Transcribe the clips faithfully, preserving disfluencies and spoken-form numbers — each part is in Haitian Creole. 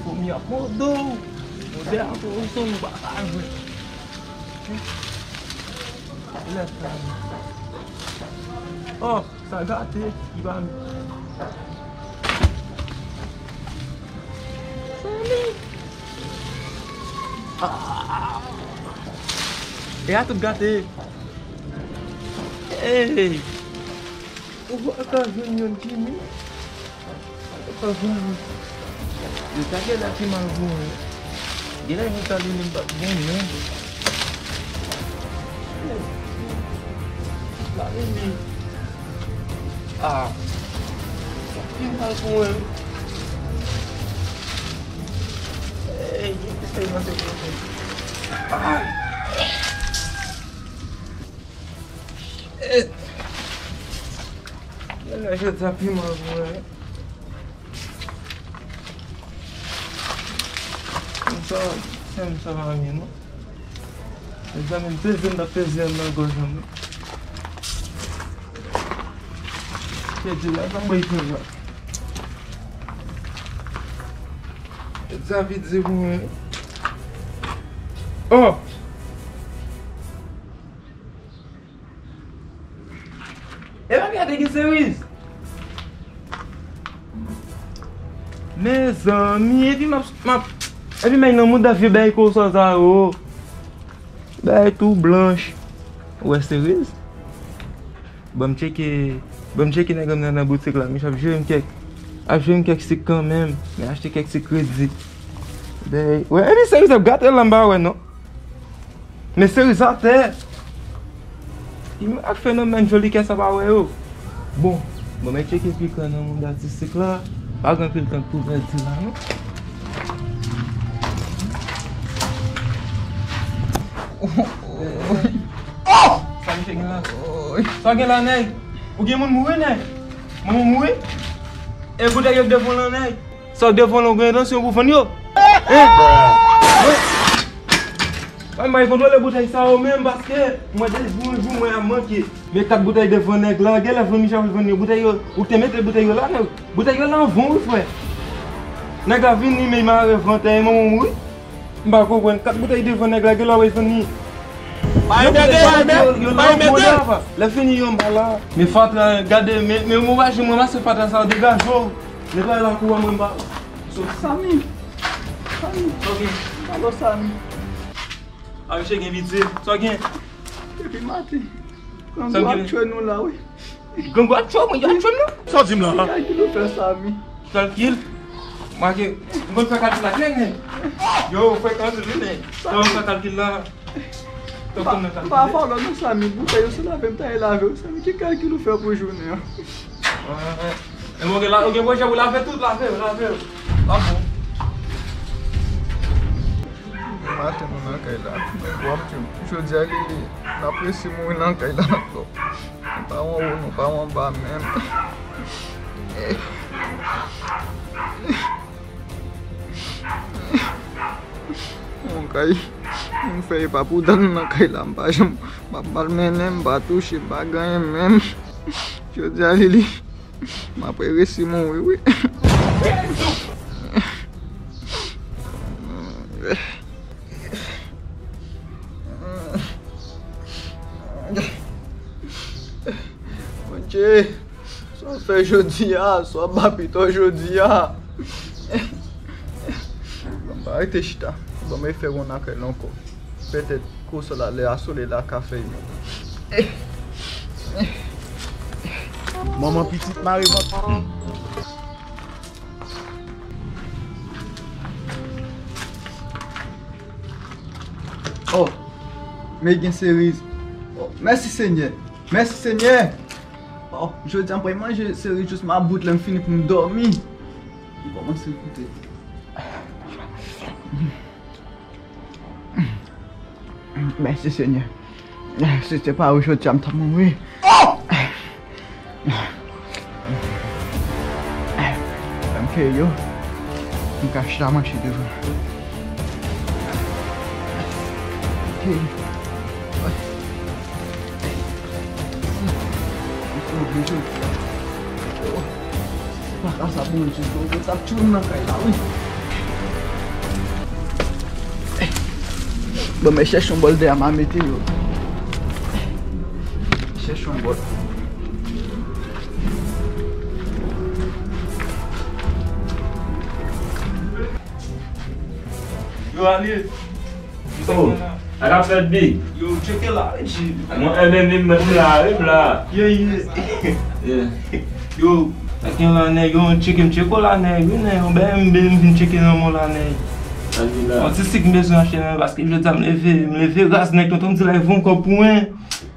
Foumi ap mòde w. Mòde a kozo nou pa ka jwe. Lè sa. Oh, sa gate. Li pa. Sali. Ah. E a tout gate. Hey. Ou pa ka jwenn youn Jimmy. Ou pa ka jwenn youn. Yo ta gen la ki mal goumen. Gen la yon tali li bat bon men. La vini. Ah. Ki mal goumen. Hey, se yon se. Ah. Shit. Nèg la jodi a pi mal pou mwen. Konsa, sèm sa pa byen non. Egzamen peze m t ap peze an nan gòj an mwen. Jodi la, sa m bay fè la. Egzamen peze pou mwen. Oh! Epa gade ki seriz. Mezanmi, epi m ap, m ap, epi m nan mouda vye bagay konsa sa yo. Bagay tou blanch. Ou wè seriz? Ban m tcheke, ban m tcheke nèg nan nan boutik la. Misye ap jere m kèk, ap jere m kèk sik kanmenm. Men achte kèk sik kredi. Bagay, wè, epi seriz ap gate la m pa wè non. Men seriz atè. Ki ak fenomèn joli kè sa pa wè yo. Bon, bon, men tcheke pi kan nan mond atistik la. Pa gen anpil tan pou pèdi la non. Oh! Sa misye gen la? Sa gen la nèg? Ou gen moun mouri nèg? Moun mouri? E boutèy yo devan lan nèg? Sa w devan lan w gen entansyon pou vann yo? Hein? Mwen, mwen, mwen kontwole boutèy sa yo menm paske mwen te di yon jou mwen ap manke. Men kat boutèy devan nèg la, genlè vann misye ap vann yo. Boutèy yo, ou te mete boutèy yo la, nèg. Boutèy yo la anvan w, wi, frè. Nèg la vini, men mare vantè, manman w mouri. M pa konprann. Kat boutèy devan nèg la, genlè w vann li. Pa remete, pa remete, pa remete. Lè fini yo, m pa la. Men fatra, gade, men, men mwen pa janm ranmase fatra sa yo, degaje w. Netwaye lakou a mwen pa. Sami. Sami. Ok. Alo, Sami. A, misye gen pitye. Sa w gen? Depi maten. Grangou ap tchwe nou la, wi. Grangou ap tchwe mwen, yo ap tchwe m non. Sa w di m la? Ki kalkil ou fè, Sami? Kalkil? Make, m konn fè kalkil la klè, men. Yo, frekans li, men. Sa w fè kalkil la. Tonton nan kalkil. Pa fòlò non, Sami. Boutèy yo se lave m ta lave w, Sami. Ki kalkil ou fè pou jounen an? E mwen gen la, ou gen pwojè pou lave tout, lave, lave. Pa bon. Maten nou nan kay la. Jodi a, Lili, n ap resi mouri nan kay la ankò. Nou pa anwo, nou pa anba menm. Yon kay, m fè epa pou dan nan kay la, m pa janm, m pa malmennen, m pa touche, m pa gen anyen menm. Jodi a, Lili, m ap resi mouri, wi. Bondye, sa w fè jodi a, sa w ba pito jodi a. Bon, m pa rete chita. Bon, m fè yon akèl ankò. Petèt, kou solèy la, solèy la ka fè yon. Manman pitit mare vant. Oh, men gen seriz. Oh, mèsi Senyè. Mèsi Senyè. Oh, jodi a m pral manje seriz jis mabout lè m fini pou m dòmi. M kòmanse goute. Mèsi Senyè. Si se pa ou jodi a m t ap mouri. Oh! Fè m ke yo. M ka chita manje devan. Paka sa Bondye, Bondye t ap tchwe m nan kay la, wi. Bon, mwen chèche yon bòl dèyè m a mete yo. Chèche yon bòl. Yo, ale. Oh, sa k ap fèt, big? Yo, tcheke la, wi, G. Mwen, enben, m la, wi, m la. Yo, yo. Yeah. Yo, sa gen la, nèg, yo, tcheke m, tcheke w la, nèg, wi, nèg, yon B M W m vin tcheke nan men w la, nèg. Sa gen la? Yon ti sik m bezwen achte, nèg, paske jodi a m leve, m leve raz, nèg, tonton m di la, yon kòb pou mwen.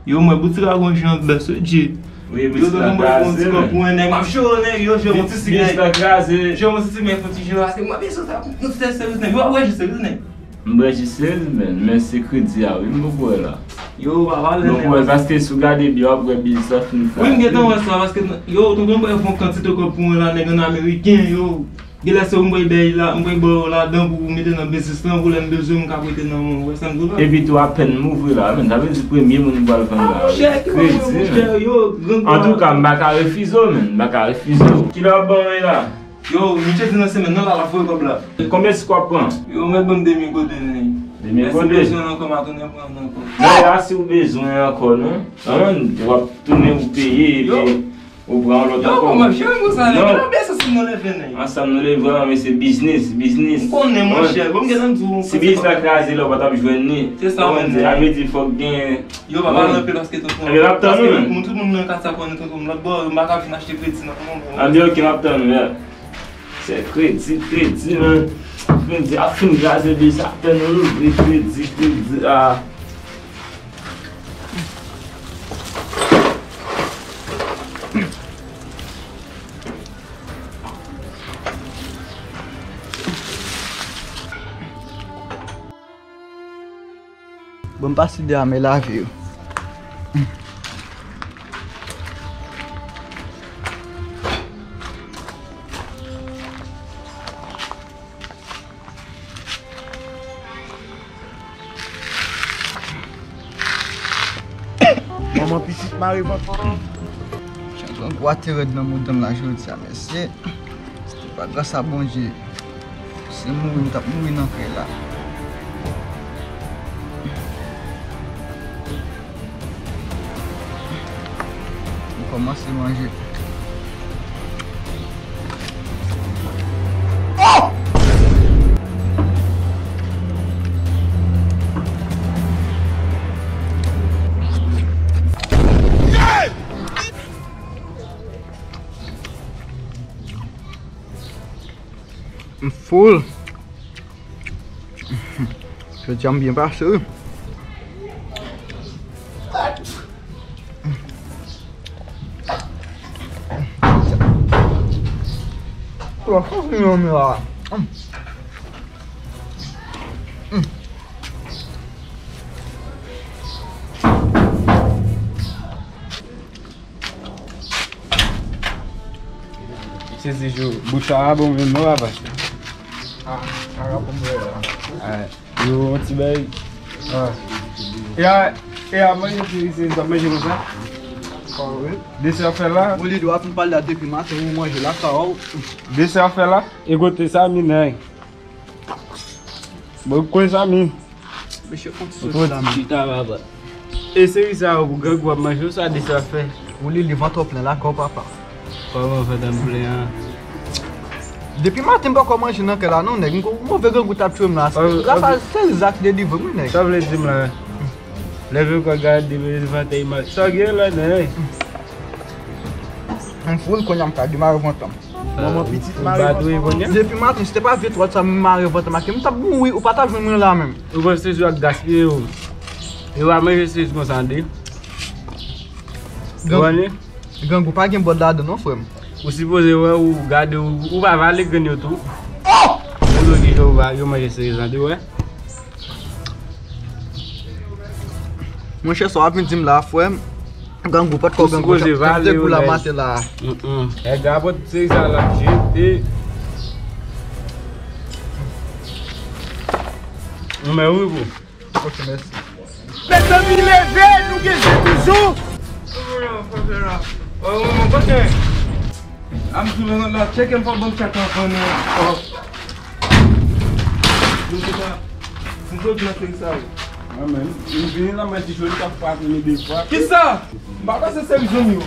Yo, mwen, boutik la gon jan bès, wi, G. Wi, yo, tonton mwen, yon ti kòb pou mwen, nèg, m ap jere, nèg, yo, jere yon ti sik, nèg. Biznis la kraze. Jere yon ti sik, nèg, fon ti jere, paske mwen bezwen sa, yon ti sèvis, nèg, yo, ap wè jis sèvis, nèg. M bwè jis sèz, men, men se kredi a, wi, m poko wè la. Yo, pa pale, men. M poko wè, paske si w gade byen, w ap wè biznis la fin kraze. Wi, m gentan wè sa, paske, yo, tonton, m pral fè yon kantite kòb pou mwen la, nèg, an ameriken, yo. Genlè se ou m pral bay la, m pral ba w ladan pou w mete nan biznis lan, pou lè m bezwen, m ka prete nan men w, w wè sa m di w la. Epi tou, apèn m ouvri la, men, sa vle di premye moun m pral vann la, wi. Monchè, ki bagay, monchè, yo, grangou. Antouka, m pa ka refize w, men, m pa ka refize w. Kilè w ap ban mwen la? Yo, misye di nan semèn nan la, l ap voye kòb la. Konbyen sik w ap pran? Yo, mèt ban m de mil goud, nèg. De mil goud? Si bezwen ankò, m a tounen pran ankò. Non, la, si w bezwen ankò, non. Non, w ap tounen ou peye, epi ou pran yon lòt ankò. Yo, kòman, jere m konsa, nèg? Non. Kilè w bezwen si nou leve, nèg? Ansanm nou leve, men se biznis, biznis. M konnen, monchè. Bon, m gentan di w, si biznis la kraze la, ou pa t ap jwenn li. Se sa, men. Sa vle di, fòk gen. Yo, pa pale anpil paske tonton. Anben, m ap tann ou, men. Paske moun, tout moun nan katye a konnen tonton m. Lòt bò, m pa ka vin achte kredi nan men w. Anben, ok, m ap tann ou, men. Se kredi, kredi, men. Kredi ap fin kraze, deja apèn louvri, kredi, kredi, ah. Bon, m pase de a men lave yo. Manman pitit mare vant. Jan grangou a te rèd nan mouda m la jodi a, mesye. Si te pa gras a Bondye, si se mouri, m t ap mouri nan kay la. M kòmanse manje. Oh! M full. Jodi a m byen pase, wi. Sezi jou, bouch la bon menm non papa. Ah, sa rapò m wè la. Ah, yo, yon ti bay. Ah. E a, e a manje ti sezi, w ap manje konsa? Ah, wi. Desè fè la. Ou li dwa fin pale la depi maten, ou manje la, sa w. Desè fè la. E kote sa, minay? Bon, kwen sa, mi. Mesye, fon ti soti la, men. Chita, papa. E seri sa yo pou grangou ap manje, ou sa desè fè? Ou li li vant ou plen la, kò papa. Kòman vant an plen an? Depi maten, m poko manje nan kay la, non, nèg. M ko-, move grangou t ap tchwe m la. Gras a seri sa ki delivre m, wi, nèg. Sa vle di m la? Leve kò gade, leve vant e mal. Sa gen la, nèg? M full kounye a, m ka demare vant an. Manman pitit mare vant. Depi maten, si te pa vye twòt sa m mare vant an, m t ap mouri, ou pa t ap jwenn mwen la menm. Ou panse sezi ak gaspiye yo? Yo pa manje sezi konsa, tande. Ou konnen? Grangou pa gen bòd ladan non, frè m. Ou sipoze wè, ou gade, ou, ou pa vale grenn yo tou. Ou lòt ki jan yo manje sezi, tande, wè. Monchè, sa w ap vin di m la, frè m? Grangou, pa t ko grangou, sa te pou la maten la. Nèg la pot seri sa l ap jete. Ou mè wi pou. Ok, mèsi. Mezanmi, leve, nou gen je toujou. Kote? A m sou nan la, tcheke m fò ban m tchèk anvan nou. Yo, se sa. M jodi nan seri sa yo. Mwen menm, m vini la, mwen di jodi k ap frape nou de fwa. Kisa? M pa pase seri zanmi yo.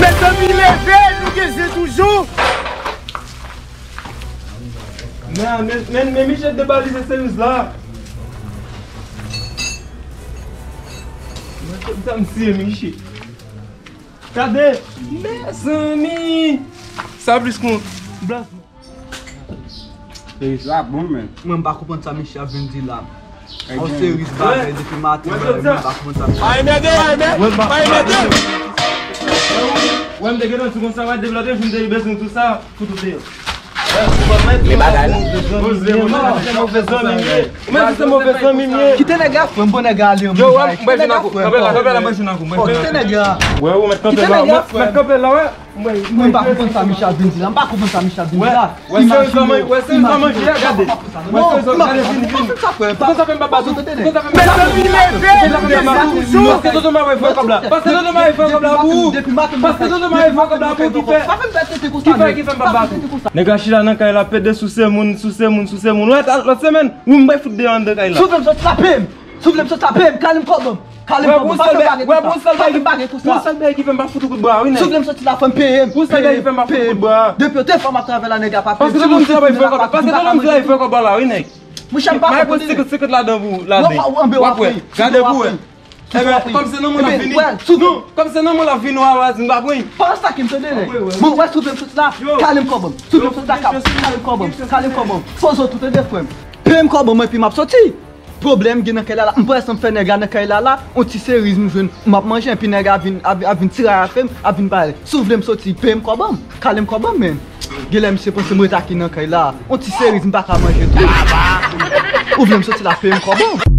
Mezanmi, leve, nou gen zen toujou. Men, men, men, men Michel debalize seriz la. Mwen, sa m siye Michel. Gade, mezanmi. Sa plis kon blas. Sa bon, men. Mwen, m pa konprann sa misye ap vin di la. On seriz bagay depi maten, mwen, m pa konprann sa misye ap vin di. Ay, mède, ay, mède, ay, mède. Wè, m te gentan di konsa, wè, depi lòt jou, m te bezwen tout sa, fout ou deyò. Li bagay la. Mwen se move zanmi m ye. Mwen se move zanmi m ye. Kite nèg la, frè m, bon nèg la ale anpil. Yo, wè, m bay joun ak ou. Kanpe la, kanpe la, m bay joun ak ou. Kite nèg la. Wè, ou mèt kanpe la, mèt kanpe la, wè. Mwen pa konprann sa Michel vin di la. M pa konpran sa Michel vin di la. Wè, serye zanmi, wè, serye zanmi, gade. Wè, serye zanmi, gade, vini, vini. Sa fè m pa. Sa fè m pa. Sa fè m pa. Paske tonton mari fè kòb la. Paske tonton mari fè kòb la pou ou. Paske tonton mari fè kòb la pou ou ki fè. Ki fè, ki fè m pa bat ou. Nèg la chita nan kay la, pede souse moun, souse moun, souse moun. Wè, lòt semèn, ou m bay fout deyò anndan kay la. Souse m soti la, pem. Souse m soti la, pem. Kale m kòb. Kale m kòb. Pa fè bagay konsa. Pa fè bagay konsa. Pou sèl bagay ki fè m pa fout ou kout bra, wi, nèg. Souse m soti la, fè m peye m. Pou sèl bagay ki fè m pa fout ou kout bra. Depi yo te fè m ap travay la, nèg la pa peye m. Paske tonton m travay fè kòb la. Paske tonton m travay fè kòb la, wi, nèg. Mwen pa konprann. Senkant, senkant ladan pou, ladan. W ap wè. Gade pou wè. Ebyen, kòm se nan mwen l ap vini. Non, kòm se nan mwen l ap vini, w a, w a di m pa pran. Pa sa ki m tande, nèg. Bon, wè, souse m soti la, kale m kòb. Souse m soti la, kale m kòb. Kale m kòb. Fò zòt ou tande, frè m. Peye m kòb mwen, epi m ap soti. Pwoblèm gen nan kay la la. M prèske fè nèg la nan kay la la. On ti seriz m jwenn, m ap manje, epi nèg la vin, ap, ap vin tire afè m, ap vin pale. Si w vle m soti, peye m kòb. Kale m kòb, men. Genlè misye panse m ret ak li nan kay la. On ti seriz m pa ka manje tou. Ou vle m soti la, peye m kòb.